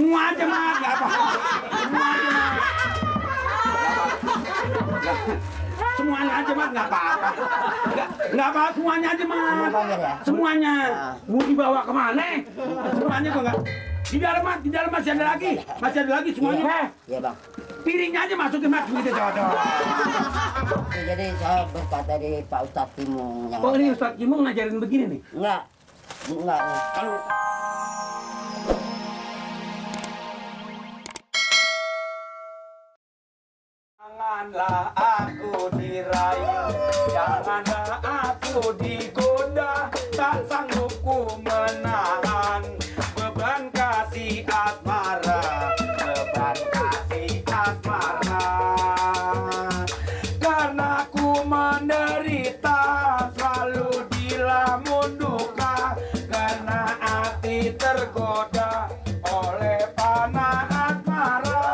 Semua aja mat, nggak apa. Semua aja mat. Semuanya aja mat, nggak apa-apa. Nggak apa, semuanya aja mat. Semuanya. Mau dibawa kemana? Semuanya gua nggak. Di dalam mat, di dalam masih ada lagi semuanya. Iya bang. Piringnya aja masukin mat begitu coba. Jadi saya berkata dari Pak Ustadz Timung yang. Oh ini Ustadz Timung ngajarin begini nih? Enggak. Kalau janganlah aku dirayu, janganlah aku digoda, tak sanggup ku menahan beban kasih asmara, beban kasih asmara. Karena ku menderita selalu dilamun duka, karena hati tergoda oleh panah asmara.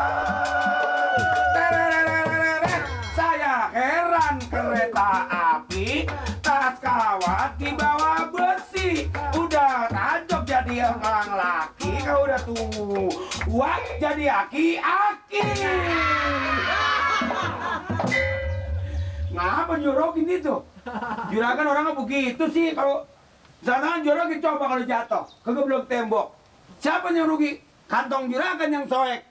Saya heran kereta api tas kawat di bawah besi, udah tajok jadi orang laki, kau udah tua jadi aki-aki. Ngapa jorokin itu? Juragan orangnya begitu sih. Kalau misalkan jorokin coba kalau jatuh kegeblok tembok, siapa yang rugi? Kantong juragan yang soek.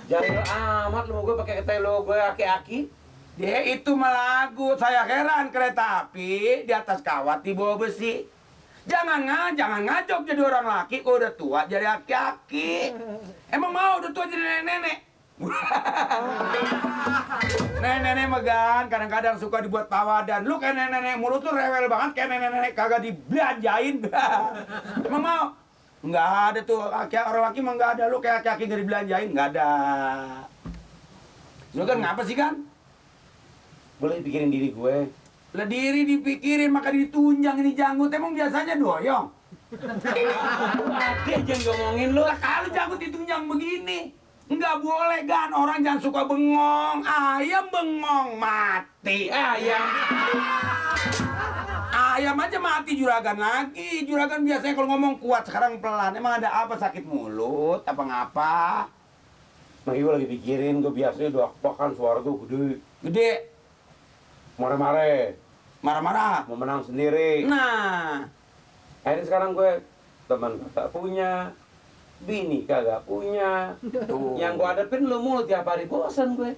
Jahil amat lu mau gue pakai ketelo gue aki-aki. Dia itu melagu. Saya heran kereta api di atas kawat di bawah besi. Jangan ngajok jadi orang laki, kok udah tua jadi aki-aki. Emang mau udah tua jadi nenek-nenek? Nenek-nenek megan kadang-kadang suka dibuat pawadan. Lu kayak nenek-nenek mulut tuh rewel banget, kayak nenek-nenek kagak dibelanjain. Emang mau? Nggak ada tuh, orang laki mah nggak ada. Lu kayak aki-aki nggak dibelanjain, nggak ada. Lu kan ngapa sih kan? Boleh pikirin diri gue. Lah diri dipikirin maka ditunjang ini janggut. Emang biasanya doyong? Dia jangan ngomongin lu. Lah kalau janggut ditunjang begini nggak boleh kan, orang jangan suka bengong. Ayam bengong mati ayam. Ayam aja mati juragan lagi. Juragan biasanya kalau ngomong kuat, sekarang pelan. Emang ada apa, sakit mulut apa ngapa? Nah, gue lagi pikirin, gue biasanya doak-doakan suara gue Gede. Marah-marah Mau menang sendiri. Nah, Akhirnya sekarang gue teman kagak punya, bini kagak punya. tuh. Yang gue hadapin lu mulu tiap hari, bosan gue.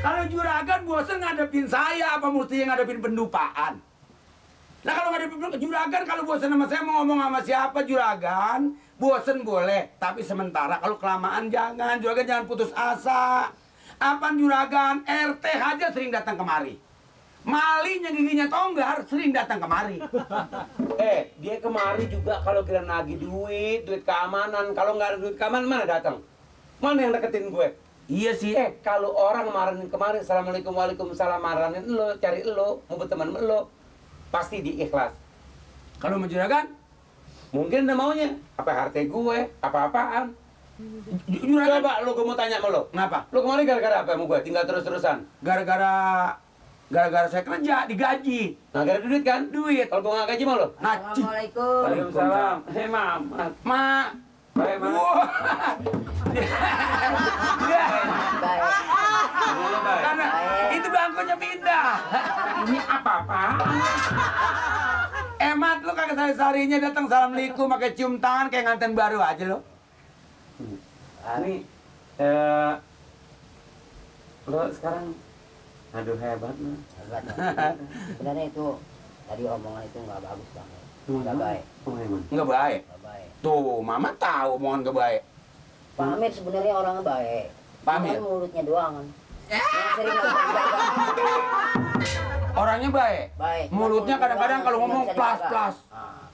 Kalau juragan bosen ngadepin saya, apa mesti ngadepin pendupaan? Nah kalau ngadepin juragan, kalau bosen sama saya mau ngomong sama siapa juragan, bosen boleh, tapi sementara. Kalau kelamaan jangan, juragan jangan putus asa. Apaan juragan, RT aja sering datang kemari. Maling yang giginya tonggar sering datang kemari. Dia kemari juga kalau kira nagih duit keamanan. Kalau nggak ada duit keamanan, mana datang? Mana yang deketin gue? Iya sih. Kalau orang marahin kemarin, assalamualaikum waalaikumsalam, marahin lo, cari lo, mau berteman sama lo, pasti diikhlas. Kalau mau juragan, Mungkin ada maunya, apa harta gue, apa-apaan. juragan Coba lo, gue mau tanya sama lo. kenapa? Lo kemarin gara-gara apa sama gue? Tinggal terus-terusan. Gara-gara saya kerja, digaji. Nah, gara duit kan? Duit. Kalau gue nggak gaji mau lo? Assalamualaikum. Waalaikumsalam. Mam. Ma. Baik, Mak. Wah. Baik. Karena itu bangkunya pindah. Ini apa-apa? Emat lu kagak sehari-harinya datang assalamualaikum pakai cium tangan kayak nganten baru aja lo. Ini, lo sekarang, aduh hebat lo. Sebenarnya itu tadi omongan itu nggak bagus bang. Nggak baik. Nggak baik. Nggak baik. Tuh, mama tahu omongan nggak baik. Pak Amir sebenarnya orangnya baik. Pak Amir? Cuman mulutnya doang kan. Yang sering nggak bisa dijaga. Orangnya baik. Baik. Mulutnya kadang-kadang kalau ngomong Nggak bisa dijaga. plas-plas.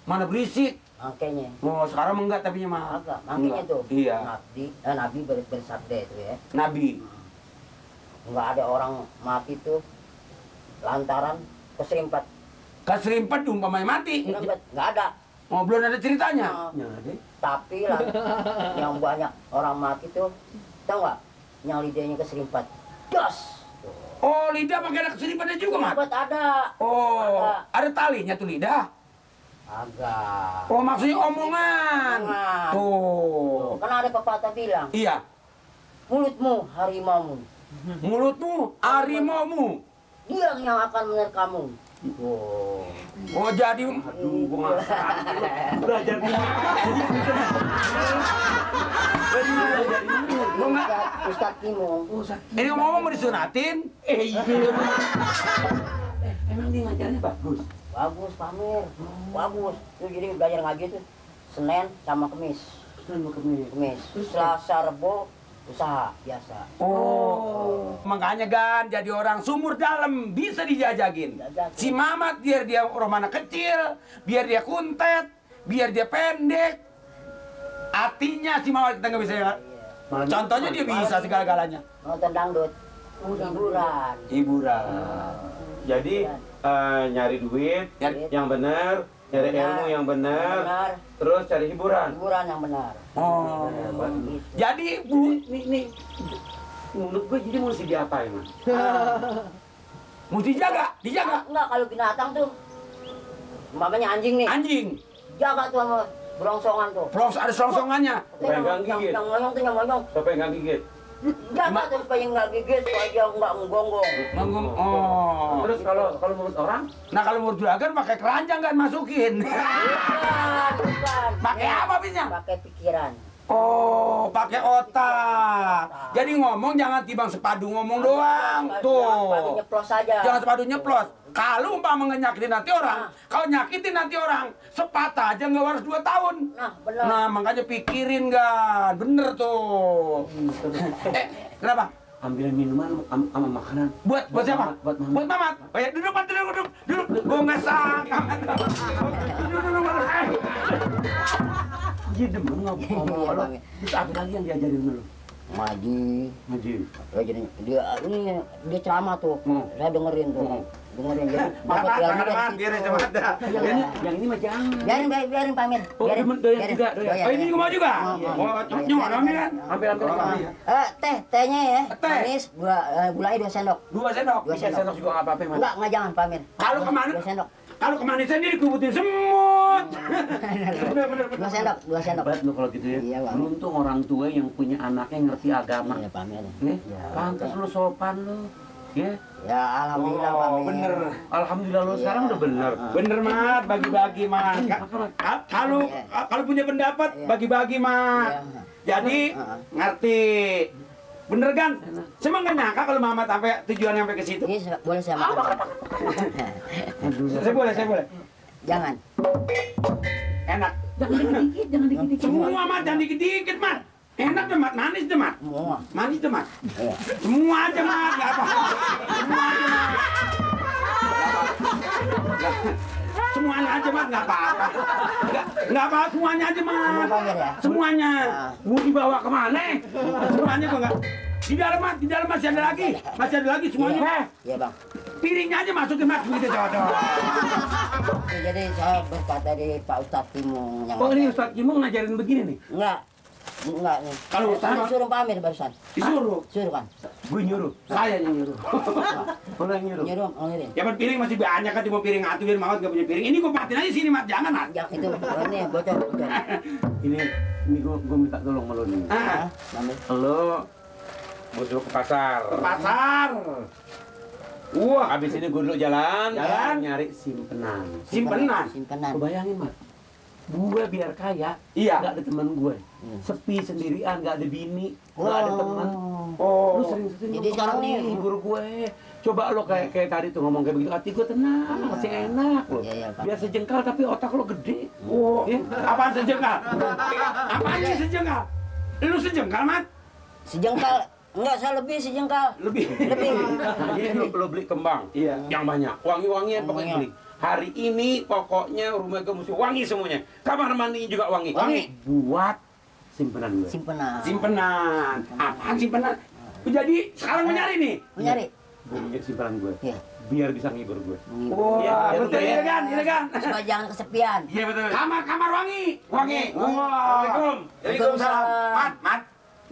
Mana berisik. Makanya. Oh, sekarang enggak tapi mah. Agak. Makanya Enggak. tuh. Iya. Nabi bersabda itu ya. Nabi. Nggak ada orang mati tuh lantaran keserimpat. Keserimpet umpamanya mati. Nggak ada. Oh, belum ada ceritanya. Tapi lah yang banyak orang mati tuh tau nggak? Yang lidahnya keserimpat. Dos. Oh, lidah pakai ada keserimpetnya juga, Mat? Keserimpat ada. Oh, ada talinya tuh lidah. Agak. Oh, maksudnya omongan. Omongan. Tuh. Kan ada pepatah bilang, Iya. mulutmu harimaumu, Mulutmu harimaumu. dia yang akan menerkammu. Oh. Oh, jadi Aduh, gua nggak belajar di mana? Gua nggak. Ustaz Timung. Ini ngomong mau disunatin. Iya. Emang dia ngajarnya bagus? Bagus Pamir, bagus. Tuh jadi belajar ngaji tuh Senin sama Kemis. Kemis. Selasa, Rebo usaha biasa. Oh. Makanya Gan jadi orang sumur dalam bisa dijajagin. Jajakin. Si Mamat biar dia orang mana kecil, biar dia kuntet, biar dia pendek. Artinya si Mamat kita nggak bisa ya. Contohnya dia bisa segala-galanya. Nonton dangdut, hiburan. Hiburan. Jadi nyari duit yang benar, nyari ilmu yang benar, Benar. terus cari hiburan. Hiburan yang benar. Oh. Gitu. Jadi Bu, Nih, menurut gue jadi mesti diapain, Mas? mesti dijaga. Enggak kalau binatang tuh, umpamanya anjing nih, Anjing, jaga tuh sama berongsongan tuh. pros ada selongsongannya. Supaya nggak gigit. Yang monyong tuh yang monyong. Sampai nggak gigit. Jaga tuh supaya nggak gigit, supaya dia nggak menggonggong. Oh. Terus kalau menurut orang, Nah kalau mau juragan pakai keranjang kan masukin. Bukan. Pakai apa bisnya? Pakai pikiran. Oh, pakai otak. Jadi ngomong jangan tibang sepadu ngomong doang. Jangan sepatu Tuh. nyeplos aja. Jangan sepadu nyeplos. Kalau umpama nyakitin nanti orang, kalau nyakitin nanti orang, sepatah aja nggak harus 2 tahun. Nah, benar. Nah, makanya pikirin kan. Bener tuh. Kenapa? ambil minuman sama makanan. Buat siapa? Buat Mamat. Buat Mamat. Oh ya, duduk. Gua nggak sangka. Duduk. Dia demen ngomong kalau terus apa lagi yang diajarin dulu? Ngaji. Ya, jadi dia ceramah tuh. Saya dengerin tuh. Dengerin jadi dapat ilmu dari situ. Biar aja ada. Yang ini mah jangan. Biarin Pamir. Oh, doyan juga, doyan. Oh, ini gua mau juga. Oh, nyuruh ambil kan? Ambil. Tehnya ya. Teh. Manis, gulanya 2 sendok. 2 sendok. 2 sendok. Sendok juga nggak apa-apa, Mas. Enggak jangan Pamir. Kalau kemana? 2 sendok. Kalau kemanisan dia dikubutin semut. Bener. 2 sendok, 2 sendok. Hebat lu kalau gitu ya. Iya, Bang. Beruntung orang tua yang punya anaknya ngerti agama. Iya, Pamir. Nih, Iya. pantas lu sopan lu. Ya. Ya alhamdulillah Oh, Pamir. bener. Alhamdulillah lu sekarang udah bener. Bener, Mat, bagi-bagi, Mat. Kalau punya pendapat, bagi-bagi, Mat. Iya. Jadi, ngerti. Bener kan? Saya nggak nyangka kalau Mamat sampai tujuan sampai ke situ. Ini boleh saya makan? Saya boleh. Jangan. Enak. Jangan dikit-dikit. Semua, Mat, jangan dikit-dikit, Mat. Enak deh, Mat. Manis deh, Mat. Semua. Manis deh, Mat. Iya. Semua aja, Mat. Nggak apa. Semua aja, Mat. Semuanya aja, Mat. Nggak apa-apa. Nggak apa, semuanya aja, Mat. Semua Pamir ya? Semuanya. Mau dibawa kemana? Semuanya kok nggak. Di dalam, Mat. Di dalam masih ada lagi. Masih ada lagi semuanya. Iya Bang. Piringnya aja masukin, Mat. Begitu, cowok. Jadi saya berkata dari Pak Ustadz Timung yang Oh, ini Ustaz Jimong ngajarin begini nih. Enggak nih. Kalau Ustadz- suruh Pamir barusan. Disuruh. Suruh kan. Gue nyuruh. Saya yang nyuruh. Kalau yang nyuruh. Nyuruh ngirim. Jaman piring masih banyak kan, cuma piring satu, biar Mamat nggak punya piring. Ini gua matiin aja sini, Mat. Jangan, Mat. Yang itu ini bocor. Ini gue minta tolong sama lo nih. Ah, Pamir. Lo gue suruh ke pasar. ke pasar. Wah, Habis ini gue dulu jalan nyari simpenan. simpenan. Simpenan. Lo bayangin, Mat. Gue biar kaya, Iya. nggak ada teman gue. Sepi sendirian, nggak ada bini, nggak ada teman. Oh. Lu sering-sering Jadi sekarang nih hibur gue. Coba lo kayak tadi tuh ngomong kayak begitu, hati gue tenang, masih enak lo. Iya, Pak. Biar sejengkal tapi otak lo gede. Oh, Ya. apaan sejengkal? Apaan sih sejengkal? Lu sejengkal, Mat? sejengkal. Enggak, saya lebih sejengkal. Lebih. Nah, jadi lo beli kembang, Iya. yang banyak, wangi-wangian pokoknya beli. Hari ini pokoknya rumah gue mesti wangi semuanya. Kamar mandinya juga wangi. Wangi. Buat simpenan gue. Simpenan. Simpenan. Apaan simpenan? Jadi sekarang mau nyari nih. Mencari. Gue punya simpenan gue. Iya. Biar bisa ngibur gue. Wah, Iya, betul iya. ya kan? Iya kan? Supaya jangan kesepian. Iya betul. Kamar wangi. Wangi. Wangi. Waalaikumsalam. Waalaikumsalam. Mat.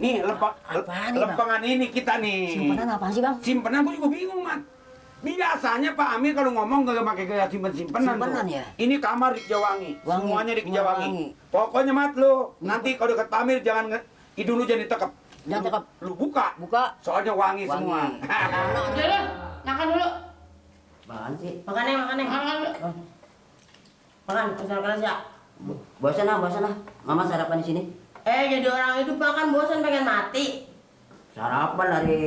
Nih, Apaan nih, Bang? lempengan ini kita nih. Simpenan apaan sih Bang? Simpenan gua juga bingung, Mat. Biasanya Pak Amir kalau ngomong gak pakai gaya simpen-simpenan Simpenan tuh. ya? Ini kamar di Jawangi. Wangi, Semuanya di semua Jawangi. wangi. Pokoknya mat lu, nanti kalau dekat Pak Amir jangan hidung lu jangan ditekep. Jangan tekep. Lu buka. Buka. Soalnya wangi, Wangi. semua. Udah lu, makan dulu. Apaan sih? Makan dulu. Makan, makan ya. Bosan ah. Mama sarapan di sini. Jadi orang itu makan bosan pengen mati. Sarapan dari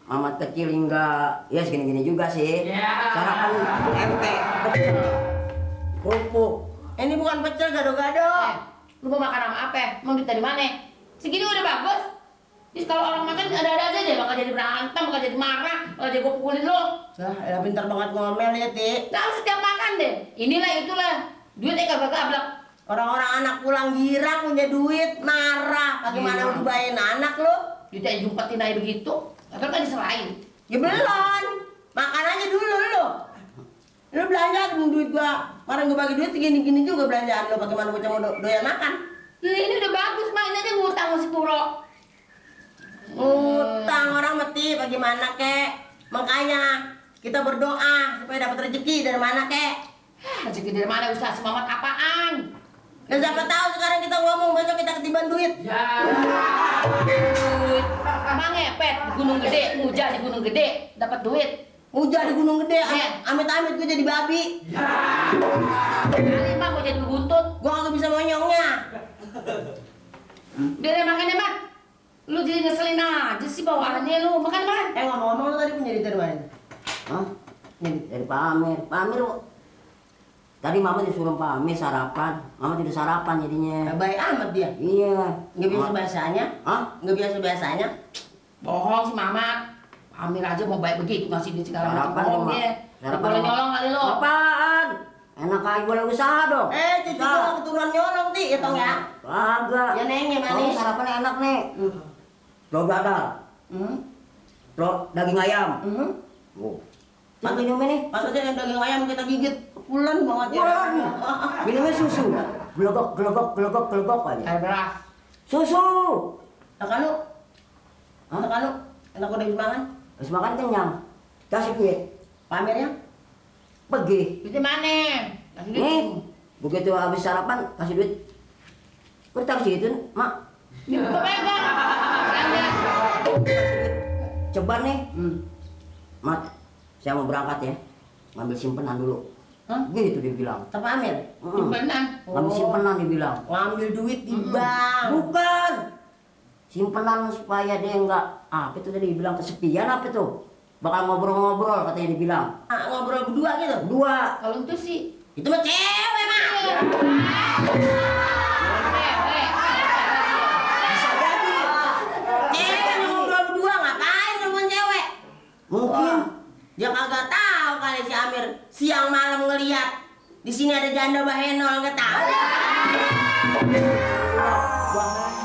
Mama kecil hingga ya segini-gini juga sih. Ya. Sarapan tempe, pecel, kerupuk. Ini bukan pecel gado-gado. Lu mau makan sama apa? Mau duit dari mana? Segini udah bagus. Terus kalau orang makan ada-ada aja deh, bakal jadi berantem, bakal jadi marah, bakal jadi gua pukulin lu. Lah, pintar banget ngomel ya, Ti. Nah, setiap makan deh. Inilah itulah. Duitnya kagak gablak. Orang-orang anak pulang girang punya duit, marah. Bagaimana Iya. udah bayain anak lo? Duitnya jumpetin aja begitu. Atau kan diserahin. Ya belum. Makan aja dulu lo. Lo belanja duit gua. Kemarin gua bagi duit segini-gini juga belanjaan lo. Bagaimana bocah mau doyan makan? Ya ini udah bagus, Mak. Ini aja ngutang sama si Puro. Utang orang mati bagaimana kek? Makanya kita berdoa supaya dapat rezeki dari mana kek? Rezeki dari mana usaha semamat apaan? Dan siapa tahu sekarang kita ngomong besok kita ketiban duit. Ya. Duit. Emang ngepet di Gunung Gede, ngujah di Gunung Gede, dapat duit. Hujan di Gunung Gede, Iya. amit-amit gue jadi babi. Kali Mak mau jadi buntut. Gue kagak bisa monyongnya. Udah deh makan deh, Mak. Lu jadi ngeselin aja sih bawaannya lu. Makan, Mak. Ngomong-ngomong lu tadi punya duit dari mana? Hah? Dari Pak Amir. Pak Amir, tadi Mama disuruh Pak Amir sarapan. Mama tidak sarapan jadinya. Baik amat dia. Iya. Nggak biasa biasanya. Hah? Nggak biasa biasanya. Bohong si Mamat. Amir aja mau baik begitu ngasih duit segala macam. Sarapan Bohong Mak. dia. Boleh nyolong kali lu. Apaan? Enak aja boleh usaha dong. Cucu gua keturunan nyolong ti, ya tau nggak? Kagak. Ya nengnya Kamu manis. sarapannya enak nih. Telur dadar, telur daging ayam. Oh. Terus minumnya nih? Maksudnya yang daging ayam kita gigit pulen banget ya. Minumnya susu. Gelogok, gelogok, gelogok, gelogok aja. Air beras. Susu. Makan lu. Hah? Makan lu. Enak udah habis makan. Habis makan kenyang. Kasih duit. Pamernya. Pergi. Duitnya mana? Kasih duit. Nih. Begitu habis sarapan kasih duit. Kok taruh situ, Mak? Ini gua pegang. Belanja. Coba nih. Mat, saya mau berangkat ya. Ngambil simpenan dulu. Hah? Gitu dia bilang. Tak pamer. Simpenan. Ngambil simpenan dia bilang. Ngambil duit di bank. Bukan. Simpenan supaya dia enggak apa itu tadi bilang kesepian apa itu? Bakal ngobrol-ngobrol katanya dia bilang. Ngobrol berdua gitu. Dua. Kalau itu sih Itu mah cewek mah. cewek. Bisa jadi. Cewek yang ngobrol berdua ngapain telepon cewek? Mungkin. Dia kagak tahu kali si Amir siang malam ngeliat di sini ada janda bahenol nggak tahu. Bahaya.